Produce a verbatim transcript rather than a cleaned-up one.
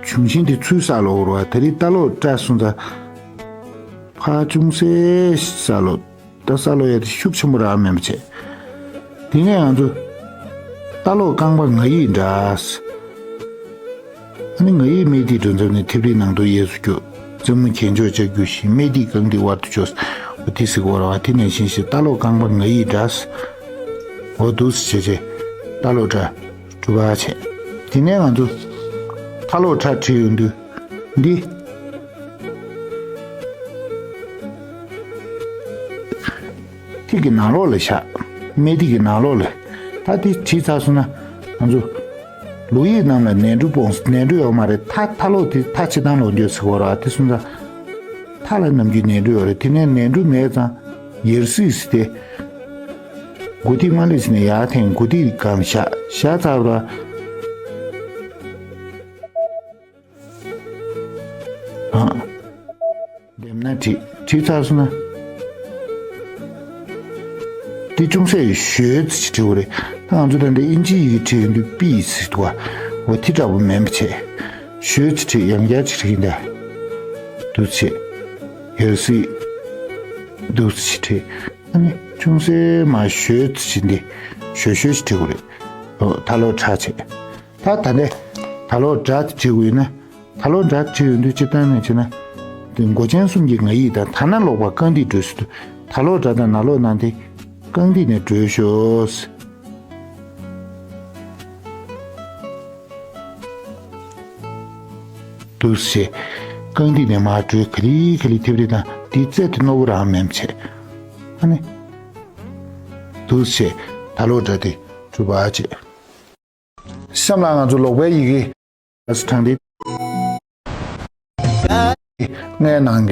གཞུང་ཆེན་དེ་ཚུར་ས་ལོག་རོ། ད་རེས་རྟ་ལོག་བཀྲ་སོང་ཙང་། ཕར་ཅུང་ཟད་ས་ལོག་ད་ས་ལོག་ཡ་དེ་ཤུགས་ཆེན་པོ་རག་མེད་པ་བྱས། དེ་ནས་ང་ཚོ་རྟ་ལོག་རྐང་པ་ང་ཡིས་འདྲ། ཨ་ནི་ང་ཡིས་སྨད་ཐིག་འགྲོ་མཚམས་ནས་མཐེབ་རིས་ནང་དུ་གཡས་སུ་རྒྱུག་རྩེ་མོ་གྱེན་འཇོག་ལྕགས་རྒྱུག་བཞིན་སྨད་ཐིག་རྐང་མཐིལ་དབར་དུ་འཇོག་འོ་དེ་ཟེར་གོ་ར་བ། དེ་ནང་བཞིན་ཞིག་རྟ་ལོག་རྐང་པ་ང་ཡིས་འདྲ། འོ་འདུག་སེ་བྱས་བྱས་རྟ་ལོག་བཀྲ། གྲུབ་པ་བྱས། དེ་ནས་ང་ཚོ་རྟ་ལོག་བཀྲ་བྲིས་ཡོང་དུས། འདི། ཐིག་གི་ནང་ལོགས་ལ་བཞག་སྨད་ཐིག་གི་ནང་ལོགས་ལ། ད་འདི་བྲིས་ཚར་སོང་ན། ང་ཚོ། ལུག་ཡིག་རྣམས་ལ་ནས་འབྲུ་སྤོངས། ནས་འབྲུ་ཡོད་མ་རེད། མཐའ་མཐའ་ལོགས་དེ་མཐའ་ཕྱི་དང་ལོགས་འགྱོད་ཟེར་གོ་ར་དེ་སོང་ཙང་། མཐའ་ལ་ནམ་རྒྱུན་ནས་འབྲུ་ཡོད་རེད། དེ་ནས་ནས་འབྲུ་མེད་ཙང་ཡར་སྲིད་ཟེར་ཏེ། མགོ་ཐིག་མ་ལས་ཟིན་ནས་ཡར་འཐེན། མགོ་ཐིག་གང་བཞག་བཞག་ཚར་བ། ཨ། འདེམས་ན་བྲིས་བྲིས་ཚར་སོང་ན། འདི་ཅུང་ཟད་ཞོལ་ཙམ་ཅིག་བྲིས་དགོས་རེད། ད་ང་ཚོ་ད་འདི་ཨིན་ཇི་ཡི་གེ་བྲིས་ཡོང་དུས་པི་ཟེར་འདུག་བ། འོ་དེ་འདྲ་པོ་མིན་པ་བྱས། ཞོལ་ཙམ་བྲིས་ཡང་བསྐྱར་ཅིག་བྲིས་ཀྱིན་ད། འདུག་བྱས། ཡར་སྲིད། འདུག་བྱས་བྲིས། ཨ་ནི་ཅུང་ཟད་མར་ཞོལ་ཙམ་ཅིག་འདི་ཞོལ་ཞོལ་ཅིག་བྲིས་དགོས་རེད། འོ་ད་ལོ་ཁྲ་བྱས། ད་ད་ནས་ད་ལོ་སྒྲ་དེ་བྲིས་དགོས་ཡོད་ན། ད་ལོ་སྒྲ་བྲིས་ཡོང་དུས་སྤྱིར་བཏང་ནས་བྱས་ན། དེ་མགོ་ཅན་གསུམ་གྱི་ང་ཡིག་དང་ད་ན་ལོག་པ་རྐང་མཐིལ་འགྲོས་སུ། ད་ལོ་སྒྲ་དང་ན་ལོ་ན་དེ་རྐང་མཐིལ་ནས་འགྲོས་ཤོག་འདུག་སེ། རྐང་མཐིལ་ནས་མར་འགྲོས་ག་ལེ་ག་ལེ་ཐེབས་རེ་དང་དེའི་རྩལ་དེ་རྣོ་པོ་རང་མེད་བྱས། ཨ་ནི། འདུག་སེ། ད་ལོ་སྒྲ་དེ་གྲུབ་པ་བྱས། གཤམ་ལ་ང་ཚོ་ལོག་པའི་ཡི་གེ་གྲངས་རིག་ལྔའི་ནང་